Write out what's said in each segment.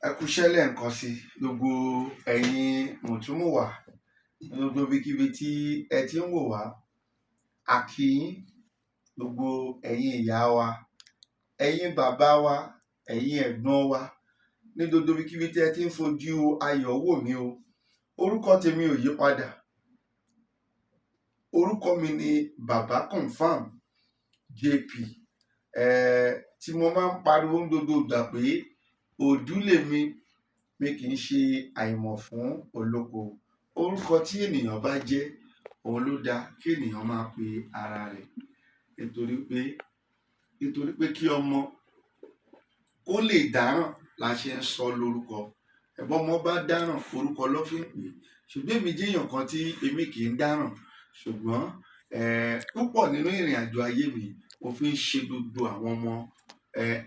Ẹ kú iṣẹ́ lẹ́ẹ̀kan sí gbogbo ẹ̀yin mùtúmùwà ní gbogbo ibikíbi tí ẹ ti ń wò wá. A kí yín, gbogbo ẹ̀yin ìyá wa, ẹ̀yin bàbá wa, ẹ̀yin ẹ̀gbọ́n wa ní gbogbo ibikíbi tí ẹ ti ń fojú ayọ̀ wò mí o. Orúkọ tèmi ò yí padà. Orúkọ mi ni Bàbá Confirm JP, tí mo máa ń pariwo ní gbogbo ìgbà pé òdú lèmi, mi kì í ṣe àìmọ̀ fún olóko. Orúkọ tí ènìyàn bá jẹ́, òun ló dáa kí ènìyàn máa pe ara rẹ̀, nítorí pé kí ọmọ kó lè dáràn la ṣe ń sọ lórúkọ. Bọ́mọ bá dáràn, orúkọ lọ́ fi ń pè é. Ṣùgbọ́n èmi jẹ́ èèyàn kan tí èmi kì í dáràn, ṣùgbọ́n púpọ̀ nínú ìrìn àjò ayé mi, mo fi ń ṣe gbogbo àwọn ọmọ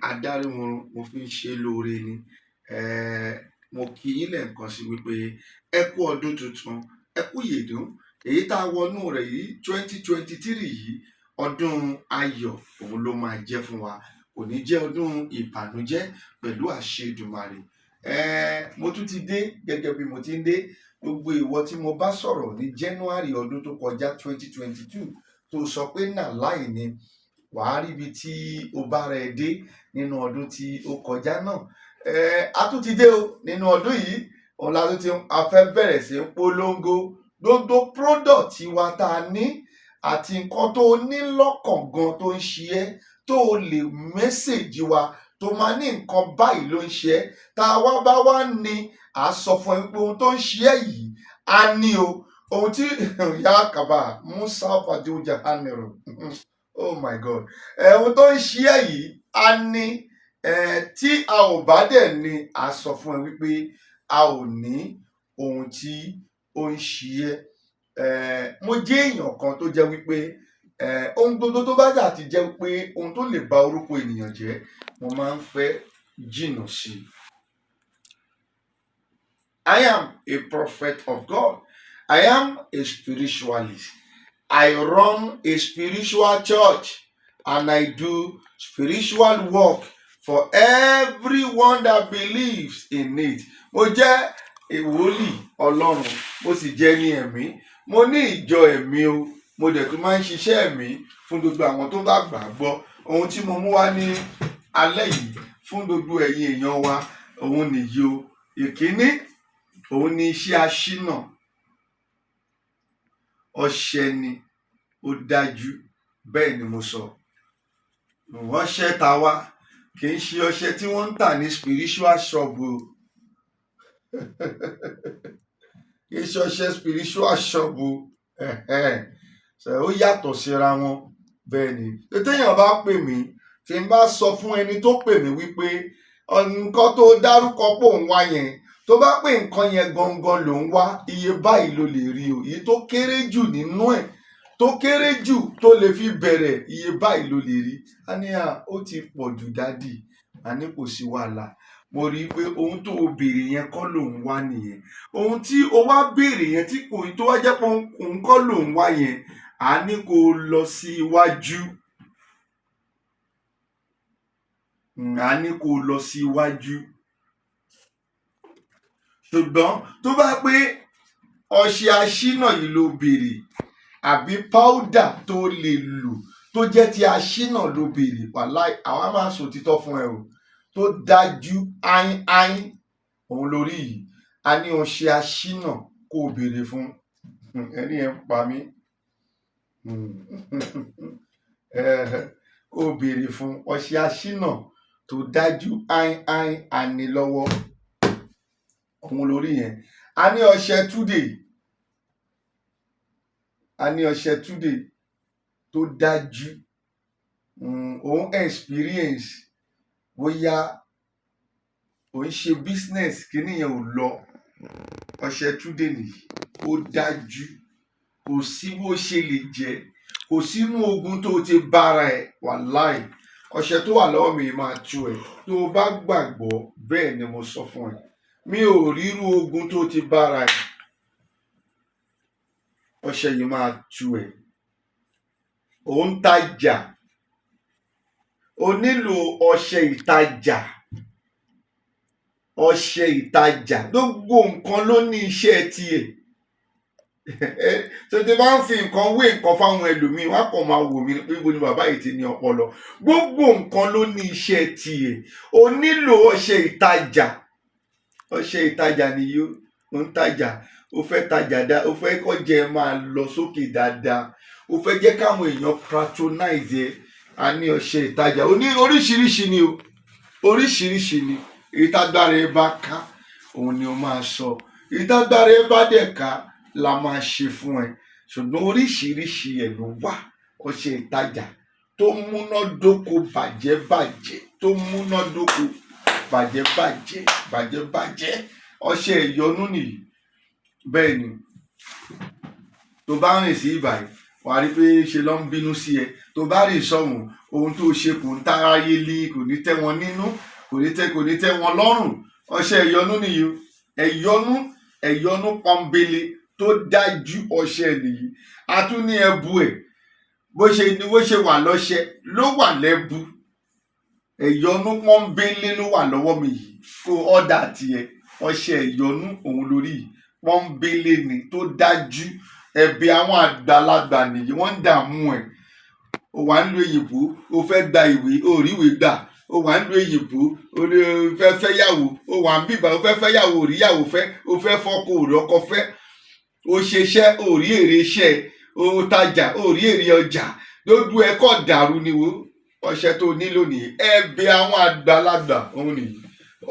adáríhurun, mo fi ń ṣe lóore ni. Mo kí yín lẹ́ẹ̀kan sí wípé ẹ kú ọdún tuntun, ẹ kú ìyèdún èyí tá a wọnú rẹ̀ yìí, 2023 yìí. Ọdún ayọ̀ òun ló máa jẹ́ fún wa, kò ní jẹ́ ọdún ìbànújẹ́ pẹ̀lú àṣẹ Èdùmàrè. Mo tún ti dé gẹ́gẹ́ bí mo ti ń dé. Gbogbo ìwọ tí mo bá sọ̀rọ̀ ní January ọdún tó kọjá, 2022, tó sọ pé nà láì ní wàá ríbi tí o bá rẹ dé nínú ọdún tí ó kọjá náà. A tún ti dé o nínú ọdún yìí. Òun la tún ti a fẹ́ bẹ̀rẹ̀ sí í polongo gbogbo product wa tá a ní àti nǹkan tó ní lọ́kàn gan tó ń ṣe ẹ́, tó o lè message wa, tó máa ní nǹkan báyìí ló ń ṣe ẹ́. Tá a wá bá wá ní à sọ fún ẹ pé ohun tó ń ṣe ẹ́ yìí, a ní o. Ohun tí ya kaba musa fajuja haniru, oh my God, ohun tó ń ṣe ẹ́ yìí, a ní. Tí a ò bá dẹ̀ ní, a sọ fún ẹ wípé a ò ní ohun tí ó ń ṣe ẹ́. Mo jẹ́ èèyàn kan tó jẹ́ wípé ohun gbogbo tó bá dà ti jẹ́ wípé ohun tó lè ba orúkọ ènìyàn jẹ́, mo máa ń fẹ́ jìnnà sí i. I am a prophet of God. I am a spiritualist. I run a spiritual church and I do spiritual work for everyone that believes in it. Mo jẹ́ ìwòlíì Ọlọ́run, mo sì jẹ́ ní ẹ̀mí. Mo ní ìjọ ẹ̀mí o, mo dẹ̀ tún máa ń ṣiṣẹ́ ẹ̀mí fún gbogbo àwọn tó bá gbà á gbọ́. Ohun tí mo mú wá ní alẹ́ yìí fún gbogbo ẹ̀yin èèyàn wa, òun nìyí o. Ìkíní, òun ni iṣẹ́ aṣínà. Ọṣẹ ni, ó dájú, bẹ́ẹ̀ ni mo sọ. Ọṣẹ tàwa kì í ṣe ọṣẹ tí wọ́n ń tà ní spiritual shop o, kì í ṣe ọṣẹ spiritual shop o. Ó yàtọ̀ síra wọn. Bẹ́ẹ̀ ni, téèyàn bá pè mí, tí n bá sọ fún ẹni tó pè mí wípé nǹkan tó dárúkọ pò ń wá yẹn, tó bá pè nǹkan yẹn gangan ló ń wá, iye báyìí ló lè rí o. Èyí tó kéré jù nínú ẹ̀, tó kéré jù tó lè fi bẹ̀rẹ̀, iye báyìí ló lè rí. A ní à, ó ti pọ̀ jù, daddy. A ní kò sí wàhálà. Mo rí i pé ohun tó o béèrè yẹn kọ́ ló ń wá nìyẹn. Ohun tí o wá béèrè yẹn, tí kò tó wá jẹ́ pé òun kọ́ ló ń wá yẹn, à ní kó o lọ sí iwájú, à ní kó o lọ sí iwájú. Ṣùgbọ́n tó bá pé ọṣẹ aṣínà yìí ló béèrè, àbí powder tó lè lò tó jẹ́ ti aṣínà ló béèrè, wàláì, àwa máa sòtítọ́ fún ẹ o, tó dájú áín áín, òun lórí yìí. A ní ọṣẹ aṣínà kó o béèrè fún. Ẹni ẹ ń pa mí. Kó o béèrè fún ọṣẹ aṣínà tó dájú áín áín, àní lọ́wọ́, òun lórí yẹn. A ní ọṣẹ túdè, a ní ọṣẹ túdè tó dájú. Òun experience, bóyá òun ṣe business, kíní yẹn ò lọ, ọṣẹ túdè nìyí, ó dájú. Kò sí bó ṣe lè jẹ́, kò sínú ogun tó ti bára ẹ. Wàláì, ọṣẹ tó wà lọ́wọ́ mi máa tú ẹ tó o bá gbàgbọ́. Bẹ́ẹ̀ ni mo sọ fún ẹ, mi ò rírú ogun tó ti bára ẹ, ọṣẹ yìí máa tú ẹ. Ò ń tajà, o nílò ọṣẹ ìtajà. Ọṣẹ ìtajà, gbogbo nǹkan ló ní iṣẹ́ tiẹ̀. Tó ti bá ń fi nǹkan wé nǹkan fáwọn ẹlòmíín, wọn á kàn máa wò mí pé ibo ni bàbá yìí ti ní ọpọlọ. Gbogbo nǹkan ló ní iṣẹ́ tiẹ̀. O nílò ọṣẹ ìtajà. Ọṣẹ ìtajà nìyí o. Ò ń tajà, o fẹ́ tajà dá, o fẹ́ kọ́jà ẹ máa lọ sókè dáadáa, o fẹ́ jẹ́ káwọn èèyàn patronize ẹ. A ní ọṣẹ ìtajà o ní oríṣiríṣi ni o, oríṣiríṣi ni. Èyí tágbára ẹ bá ká, òun ni o máa sọ. Èyí tágbára ẹ bá dẹ̀ ká la máa ṣe fún ẹ, ṣùgbọ́n oríṣiríṣi ẹ̀ ló wà. Ọṣẹ ìtajà tó múnádóko bàjẹ́bàjẹ́, tó múnádóko bàjẹ́bàjẹ́ bàjẹ́bàjẹ́. Ọṣẹ ìyọnú nìyí. Bẹ́ẹ̀ ni, tó bá rìn sí ìbàyí, wàá rí pé ṣe ló ń bínú sí ẹ. Tó bá rìn sọ́hùn, ohun tó ṣe kò ń táráyé lé, kò ní tẹ́ wọn nínú, kò ní tẹ́ wọn lọ́rùn. Ọṣẹ ìyọnú nìyí o. Ẹ̀yọnú, ẹ̀yọnú pọ́nbélé tó dájú, ọṣẹ nìyí. A tún ní ẹbu ẹ̀. Bó ṣe ni, bó ṣe wà lọ́ṣẹ ló wà lẹ́bu. Ẹ̀yọnú pọ́nbélé ló wà lọ́wọ́ mi yìí. Kó ọ̀dà tiẹ̀, ọṣẹ ìyọnú òun lórí yìí, pọ́nbélé ni tó dájú. Ẹ̀bẹ̀ àwọn àgbàlagbà nìyí. Wọ́n ń dààmú ẹ̀. O wà ń lo òyìnbó, o fẹ́ gba ìwé, o rí ìwé gbà. O wà ń lo òyìnbó, o ní o fẹ́ fẹ́yàwó. O wà ń bíbà, o fẹ́ fẹ́yàwó, ò ríyàwó fẹ́. O fẹ́ fọ́kọ, ò rọ́kọ fẹ́. O ṣiṣẹ́, o rí èrè iṣẹ́. O tajà, o rí èrè ọjà. Lójú ẹ kọ́ dàrú ni wo. Ọṣẹ tó nílò nìyí, ẹ̀bẹ̀ àwọn àgbàlagbà òun nìyí.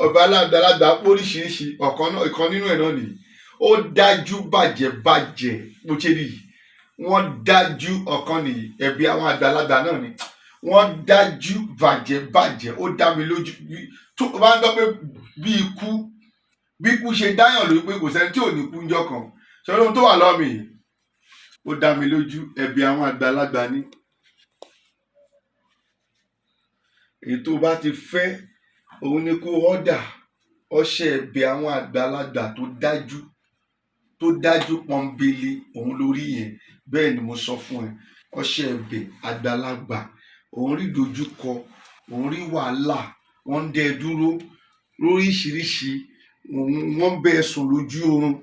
Ọba àgbàlagbà póríṣiríṣi, ọ̀kan náà, ìkan nínú ẹ̀ náà nìyí. Ó dájú bàjẹ́ bàjẹ́. Bó ṣe rí yìí, wọ́n dájú. Ọ̀kan nìyí, ẹ̀bẹ̀ àwọn àgbàlagbà náà ni. Wọ́n dájú bàjẹ́ bàjẹ́. Ó dá mi lójú tó o bá ń gbọ́ pé bí ikú ṣe dáyàn lójú pé kò sẹ́ni tí ò ní kú ńjọ́ kan. Ṣọlá, ohun tó wà lọ́wọ́ mi yìí, ó dá mi lójú, ẹ̀bẹ̀ àwọn àgbàlagbà ni. Èyí tó bá ti fẹ́, òun ni kó ọ́dà. Ọṣẹ ẹ̀bẹ̀ àwọn àgbàlagbà tó dájú, tó dájú pọ́nbélé, òun lórí yẹn. Bẹ́ẹ̀ ni mo sọ fún ẹ. Ọṣẹ ẹ̀bẹ̀ àgbàlagbà. Òun rí dojúkọ, òun rí wàhálà, wọ́n ń dẹ́ ẹ dúró lóríṣiríṣi, wọ́n ń bẹ́ ẹ sùn lójú oorun.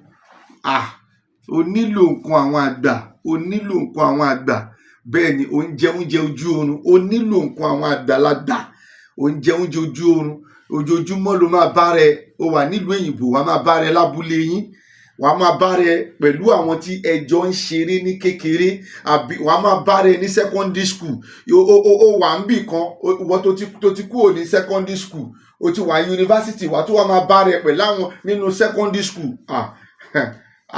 Ah, o nílò nǹkan àwọn àgbà, o nílò nǹkan àwọn àgbà. Bẹ́ẹ̀ ni, ò ń jẹ oúnjẹ ojú oorun, o nílò nǹkan àwọn àgbàlagbà. Ò ń jẹ oúnjẹ ojú oorun, ojoojúmọ́ ló máa bá rẹ. O wà nílùú òyìnbó, wàá máa bá rẹ lábúlé yín, wàá máa bá rẹ pẹ̀lú àwọn tí ẹjọ́ ń ṣeré ní kékeré, àbí wàá máa bá rẹ ní secondary school. O wà ń bì kan, ìwọ tó ti kúrò ní secondary school, o ti wà ní yunifásitì, wàá tún wá máa bá rẹ pẹ̀lú àwọn nínú secondary school. Ah,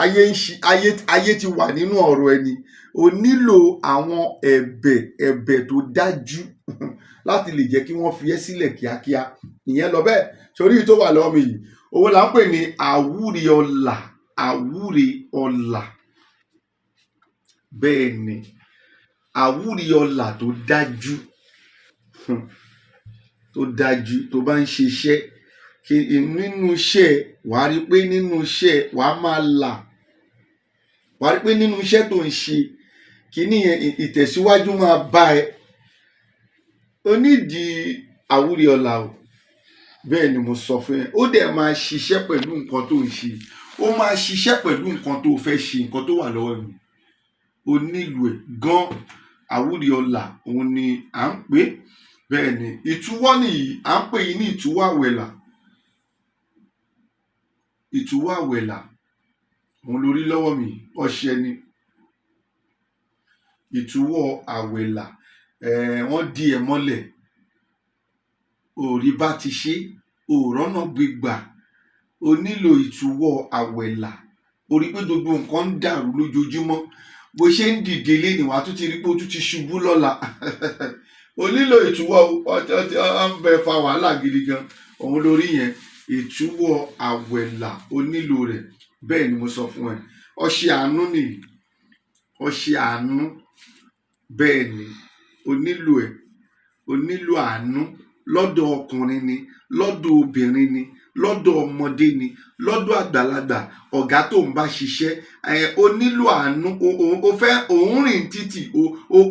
ayé ń ṣi ayé, ayé ti wà nínú ọ̀rọ̀ ẹni. O nílò àwọn ẹ̀bẹ̀ tó dájú láti lè jẹ́ kí wọ́n fi ẹ́ sílẹ̀ kíákíá. Ìyẹn lọ bẹ́ẹ̀. Sórí tó wà lọ́wọ́ mi yìí, òun là ń pè ní àwúre ọlà. Àwúre ọlà, bẹ́ẹ̀ ni, àwúre ọlà tó dájú, tó dájú. Tó bá ń ṣiṣẹ́ kí nínú iṣẹ́, wàá rí pé nínú iṣẹ́ wàá máa là, wàá rí pé nínú iṣẹ́ tó ń ṣe kíní yẹn, ìtẹ̀síwájú máa bá ẹ. O nídìí àwúre ọlà o. Bẹ́ẹ̀ ni mo sọ fún ẹ. Ó dẹ̀ máa ṣiṣẹ́ pẹ̀lú nǹkan tó ń ṣe, ó máa ṣiṣẹ́ pẹ̀lú nǹkan tó fẹ́ ṣe. Nǹkan tó wà lọ́wọ́ mi, o nílò ẹ̀ gan. Àwúre ọlà òun ni à ń pè é. Bẹ́ẹ̀ ni, ìtúwọ́ nìyí. À ń pè yí ní ìtúwọ́ àwẹ̀là. Ìtúwọ́ àwẹ̀là òun lórí lọ́wọ́ mi. Ọṣẹ ni ìtúwọ́ àwẹ̀là. Wọ́n dí ẹ mọ́lẹ̀, òòrí bá ti ṣe, òòrọ́nà gbégbà, o nílò ìtúwọ́ àwẹ̀là. O rí pé gbogbo nǹkan ń dàrú lójoojúmọ́. Bó ṣe ń dìde lénìí, wàá tún ti rí pé o tún ti ṣubú lọ́la. O nílò ìtúwọ́. Ọtí ọ ń bẹ fa wàhálà gidi gan. Òun lórí yẹn, ìtúwọ́ àwẹ̀là, o nílò rẹ̀. Bẹ́ẹ̀ ni mo sọ fún ẹ. Ọṣẹ àánú nìyí. Ọṣẹ àánú, bẹ́ẹ̀ ni, o nílò ẹ̀. O nílò àánú lọ́dọ̀ ọkùnrin ni, lọ́dọ̀ obìnrin ni, lọ́dọ̀ ọmọdé ni, lọ́dọ̀ àgbàlagbà, ọ̀gá tó ń bá ṣiṣẹ́ ẹ. O nílò àánú. O fẹ́ òun rìn títì,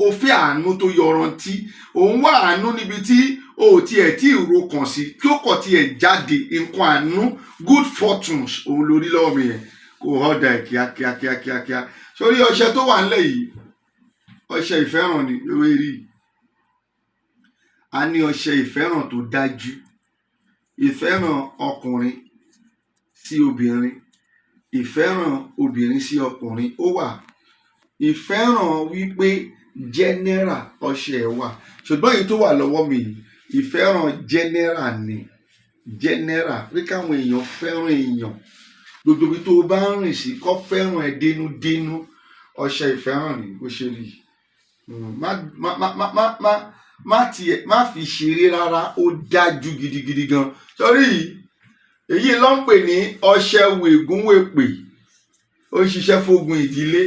o fẹ́ àánú tó yọrantí. Òun wá àánú níbi tí O ò tiẹ̀ tí ì ro kàn sí kí ó kọ̀ tiẹ̀ jáde. Nǹkan àánú, good fortunes, òun lórí lọ́wọ́ mi yẹn. Kó order ẹ̀ kíákíá kíákíá kíá. Sórí ọṣẹ tó wà ńlẹ̀ yìí, ọṣẹ ìfẹ́ràn ni ewé rí. A ní ọṣẹ ìfẹ́ràn tó dájú, ìfẹ́ràn ọkùnrin sí obìnrin, ìfẹ́ràn obìnrin sí ọkùnrin ó wà, ìfẹ́ràn wípé general ọṣẹ ẹ̀ wà. Ṣùgbọ́n èyí tó wà lọ́wọ́ mi yìí, ìfẹ́ràn general ni, general pé káwọn èèyàn fẹ́ràn èèyàn, gbogbo ibi tó o bá ń rìn sí kó fẹ́ràn ẹ dénúdénú. Ọṣẹ ìfẹ́ràn ni bó ṣe rí. Má má má má má má má tiẹ̀ má fi ṣeré rárá, ó dájú gidigidi gan. Sórí yìí, èyí ló ń pè ní ọṣẹ wègúnwèpè. Ó ń ṣiṣẹ́ fógun ìdílé.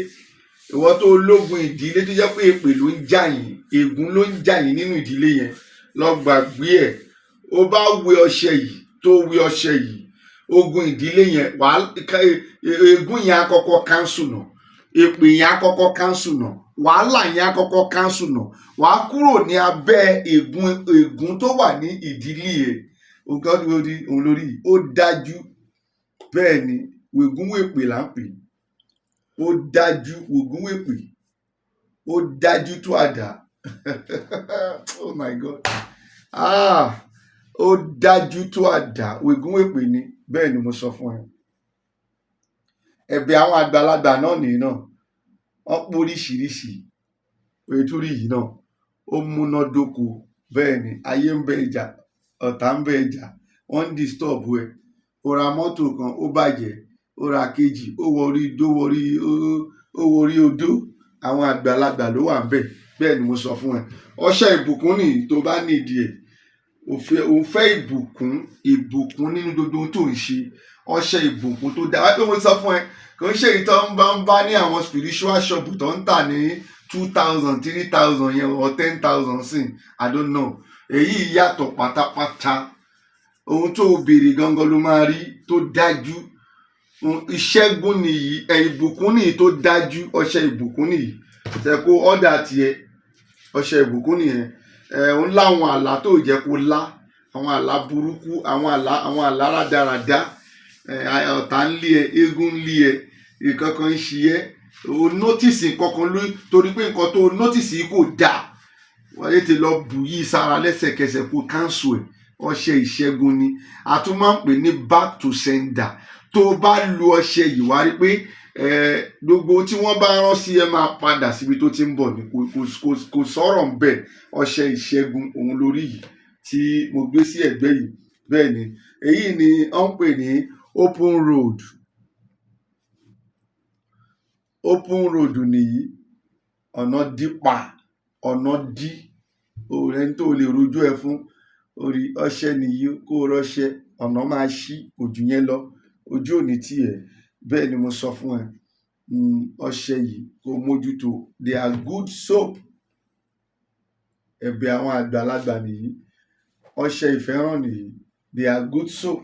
Ìwọ tó lógun ìdílé tó jẹ́ pé èpè ló ń jà yín, ègún ló ń jà yín nínú ìdílé yẹn, lọ gbàgbé ẹ̀. Ó bá wẹ ọṣẹ yìí, tó wẹ ọṣẹ yìí, ogun ìdílé yẹn, wàá ègún yẹn á kọ́kọ́ cancel nà, èpè yẹn á kọ́kọ́ cancel nà, wàhálà yẹn á kọ́kọ́ cancel nà. Wàá kúrò ní abẹ́ ègún tó wà ní ìdílé ẹ̀. Òun lórí yìí, ó dájú. Bẹ́ẹ̀ ni, wègúnwèpè là ń pè é. Ó dájú, wègúnwèpè, ó dájú tó àdá. Oh my God, ah, ó dájú tó àdá. Wègúnwèpè ni. Bẹ́ẹ̀ ni mo sọ fún ẹ. Ẹ̀bẹ̀ àwọn àgbàlagbà náà nìyí náà, wọ́n pọ̀ oríṣiríṣi. Ètúrí yìí náà, ó múnádóko. Bẹ́ẹ̀ ni, ayé ń bẹ ìjà, ọ̀tá ń bẹ ìjà, wọ́n ń disturb ẹ. Ó ra mọ́tò kan, ó bàjẹ́. Ó ra kejì, ó wọrí ó wọrí ó wọrí odó. Àwọn àgbàlagbà ló wà ńbẹ̀. Bẹ́ẹ̀ ni mo sọ fún ẹ. Ọṣẹ ìbùkún nìyí. Tó bá nídìí ẹ̀, ò fẹ́ ìbùkún, ìbùkún nínú gbogbo ohun tó ń ṣe, ọṣẹ ìbùkún tó dáa. Wá pé mo sọ fún ẹ, kò ń ṣe èyí tó ń bá ní àwọn spiritual shop tó ń tà ní 2,000, 3,000 yẹn or 10,000 sí, I don't know. Èyí yàtọ̀ pátápátá. Ohun tó o béèrè gangan ló máa rí tó dájú. Ìṣẹ́gun nìyí ẹ̀, ìbùkún nìyí tó dájú. Ọṣẹ ìbùkún nìyí. Ṣe kó order tiẹ̀. Ọṣẹ ìbùkún nìyẹn. Ẹ̀ ń láwọn àlá tó jẹ́ kó lá, àwọn àlá burúkú, àwọn àlá rádaràda. Ẹ̀ ọ̀tá ń lé ẹ, eégún ń lé ẹ, nǹkan kan ń ṣe ẹ́, o notice nǹkan kan ló torí pé nǹkan tó notice yìí kò dáa, wọ́n yé ti lọ bù yìí sára lẹ́sẹ̀kẹsẹ̀ kó cancel ẹ̀. Ọṣẹ ìṣẹ́gun ni. A tún máa ń pè ní back to sender. Tó o bá lu ọṣẹ yìí, wá rí pé gbogbo tí wọ́n bá rán sí ẹ máa padà síbi tó ti ń bọ̀ ní. Kò sọ̀rọ̀ ń bẹ̀. Ọṣẹ ìṣẹ́gun òun lórí yìí tí mo gbé sí ẹ̀gbẹ́ yìí. Bẹ́ẹ̀ ni, èyí ni wọ́n ń pè ní open road. Open road nìyí. Ọ̀nà dí pa, ọ̀nà dí òun ẹni tó lè rojú ẹ fún orí. Ọṣẹ nìyí, kó o rọṣẹ, ọ̀nà máa ṣí. Kò jù yẹn lọ, ojú ò ní tì ẹ́. Bẹ́ẹ̀ ni mo sọ fún ẹ. Ọṣẹ yìí, kó o mójútó. They are good soap. Ẹ̀bẹ̀ àwọn àgbàlagbà nìyí. Ọṣẹ ìfẹ́ràn nìyí. They are good soap.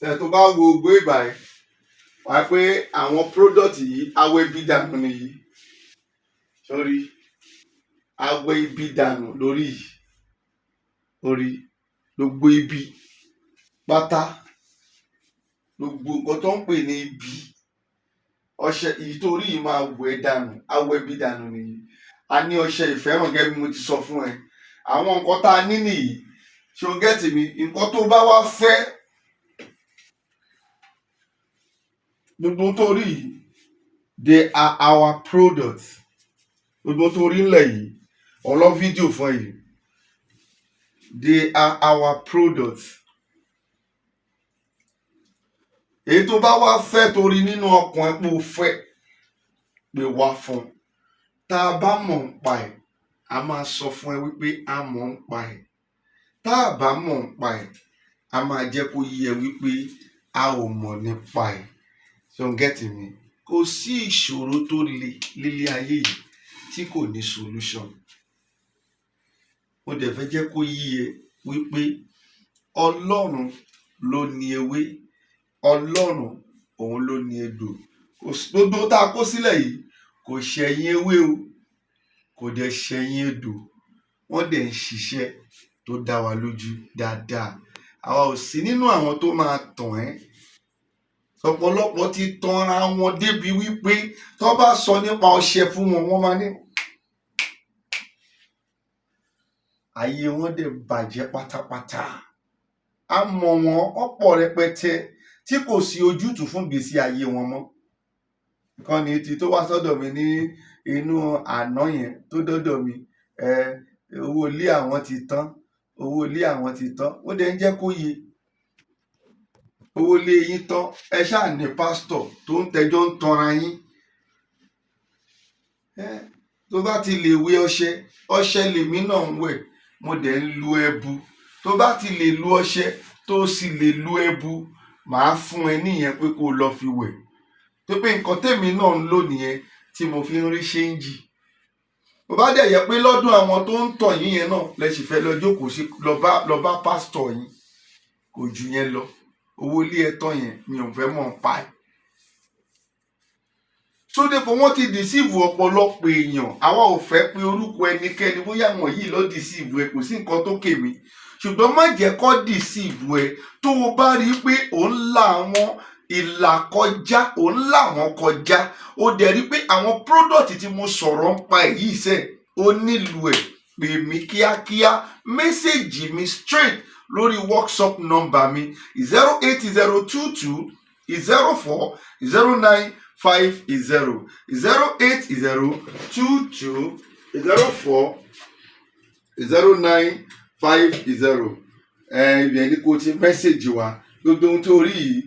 Tẹ tó bá wo gbogbo ìgbà yìí wá pé àwọn product yìí, awẹ ibi dànù nìyí. Sórí awẹ ibi dànù lórí yìí, orí gbogbo ibi pátá, gbogbo nǹkan tó ń pè ní ibi, ọṣẹ èyí tó rí yìí máa wẹ̀ dànù. Awẹ ibi dànù nìyí. A ní ọṣẹ ìfẹ́ràn gẹ́gẹ́ bí mo ti sọ fún ẹ. Àwọn nǹkan tá a ní nìyí. Ṣé o get mi? Nǹkan tó bá wá fẹ́, gbogbo tó rí yìí, they are our products. Gbogbo tó rí ńlẹ̀ yìí, ọlọ́ fídíò fún ẹ yìí, they are our products. Èyí tó bá wá fẹ́, torí nínú ọkàn ẹ pé o fẹ́, pé wá fún un. Tá a bá mọ̀ ń pa ẹ̀, a máa sọ fún ẹ wípé a mọ̀ ń pa ẹ̀. Tá a bá mọ̀ ń pa ẹ̀, a máa jẹ́ kó yé ẹ wípé a ò mọ̀ nípa ẹ̀. So get me? Kò sí ìṣòro tó le nílé ayé yìí tí kò ní solution. Mo dẹ̀ fẹ́ jẹ́ kó yé ẹ wípé Ọlọ́run ló ní ewé, Ọlọ́run òun ló ní egbò. Gbogbo tá a kó sílẹ̀ yìí kò ṣẹ̀yìn ewé o, kò dẹ̀ ṣẹ̀yìn egbò. Wọ́n dẹ̀ ń ṣiṣẹ́ tó dá wa lójú dáadáa. Àwa ò sí nínú àwọn tó máa tàn ẹ́. Ọ̀pọ̀lọpọ̀ ti tanra wọn débi wípé tó bá sọ nípa ọṣẹ fún wọn, wọ́n máa ní ayé wọn dẹ̀ bàjẹ́ pátápátá. A mọ̀ wọ́n ọ̀pọ̀ rẹpẹtẹ tí kò sí ojútùú fún ìgbésí ayé wọn mọ́. Ìkànnì ti tó wá sọ́dọ̀ mi ní inú àná yẹn tó dọ́dọ̀ mi, owó ilé àwọn ti tán, owó ilé àwọn ti tán. Ó dẹ̀ ń jẹ́ kó yé. Owó ilé yín tán, ẹ ṣáà ní pásítọ̀ tó ń tẹjọ́ ń tanra yín. Tó bá ti lè wé ọṣẹ, ọṣẹ lèmi náà ń wẹ̀, mo dẹ̀ ń lu ẹbu. Tó bá ti lè lu ọṣẹ, tó sì lè lu ẹbu, màá fún ẹ níyẹn pé kó o lọ fi wẹ̀. Tó pé nǹkan tèmi náà ń lò nìyẹn tí mo fi ń rí ṣéńjì. Bó bá dẹ̀ yẹ pé lọ́dún àwọn tó ń tàn yín yẹn náà lẹ sì fẹ́ lọ jókòó sí, lọ bá pásítọ̀ yín, kò jù yẹn lọ. Owó ilé ẹ tán yẹn mi ò fẹ́ mọ̀ ń pa ẹ̀. So therefore wọ́n ti deceive ọ̀pọ̀lọpọ̀ èèyàn. Àwa ò fẹ́ pé orúkọ ẹnikẹ́ni bóyá àwọn yìí ló deceive ẹ, kò sí nǹkan tó kè mí. Ṣùgbọ́n má jẹ́ kó deceive ẹ. Tó o bá rí i pé ò ń la àwọn ìlà kọjá, ò ń là wọ́n kọjá, ó dẹ̀ rí i pé àwọn product tí mo sọ̀rọ̀ ń pa èyí sẹ́, ó nílò ẹ̀, pè mí kíákíá, message mi straight lórí WhatsApp number mi 08022040950, 08022040950. Ibẹ̀ ni kò ti message wa. Gbogbo ohun tó rí yìí,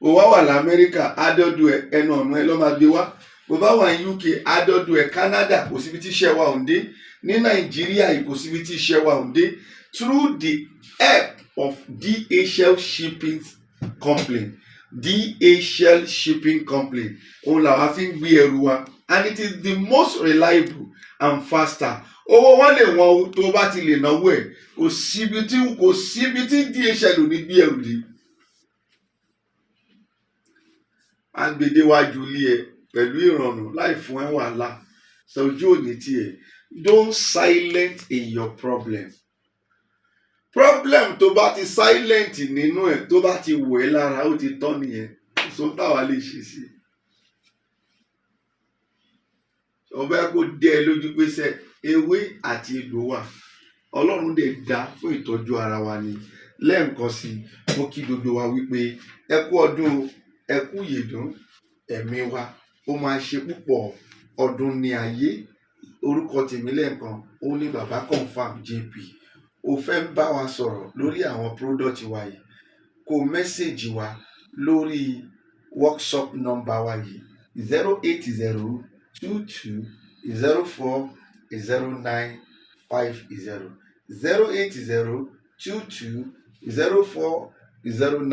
o wá wà lamẹ́ríkà, á dọ́dọ̀ ẹ, ẹnu ọ̀nà ẹ ló máa gbé wá. Bó bá wà ní UK, á dọ́dọ̀ ẹ. Canada, kò síbi tí iṣẹ́ wa ò ń dé. Ní Nàìjíríà yìí, kò síbi tí iṣẹ́ wa ò ń dé. Through the help of DHL Shipping Company, DHL Shipping Company, òun làwa fi ń gbé ẹrù wa, and it is the most reliable and faster. Owó wọn lè wọn o, tó bá ti lè náwó ẹ, kò síbi tí DHL ò ní gbé ẹrù dé. À ń gbé déwájú ilé ẹ pẹ̀lú ìrọ̀rùn láì fún ẹ wàhálà. Sọ ojú òní tiẹ̀. Don't silent in your problem. Problem tó bá ti silent nínú ẹ, tó bá ti wọ̀ ẹ́ lára, ó ti tán nìyẹn. Kò sóhun táwa lè ṣe sí i. Ọbẹ̀ kò dé ẹ lójú pé sẹ́ ewé àti egbò wà. Ọlọ́run dẹ̀ dá fún ìtọ́jú ara wa ni. Lẹ́ẹ̀kan sí i, mo kí gbogbo wa wípé ẹ kú ọdún o, ẹ kú ìyèdún, ẹ̀mí wa ó máa ṣe púpọ̀ ọdún ní ayé. Orúkọ tèmi lẹ́ẹ̀kan, òun ni Baba Confirm JP. O fẹ́ ń bá wa sọ̀rọ̀ lórí àwọn product wa yìí, kó message wa lórí WhatsApp number wa yìí 08022040950,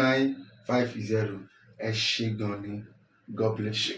08022040950. Ẹ ṣé gan ni. God bless you.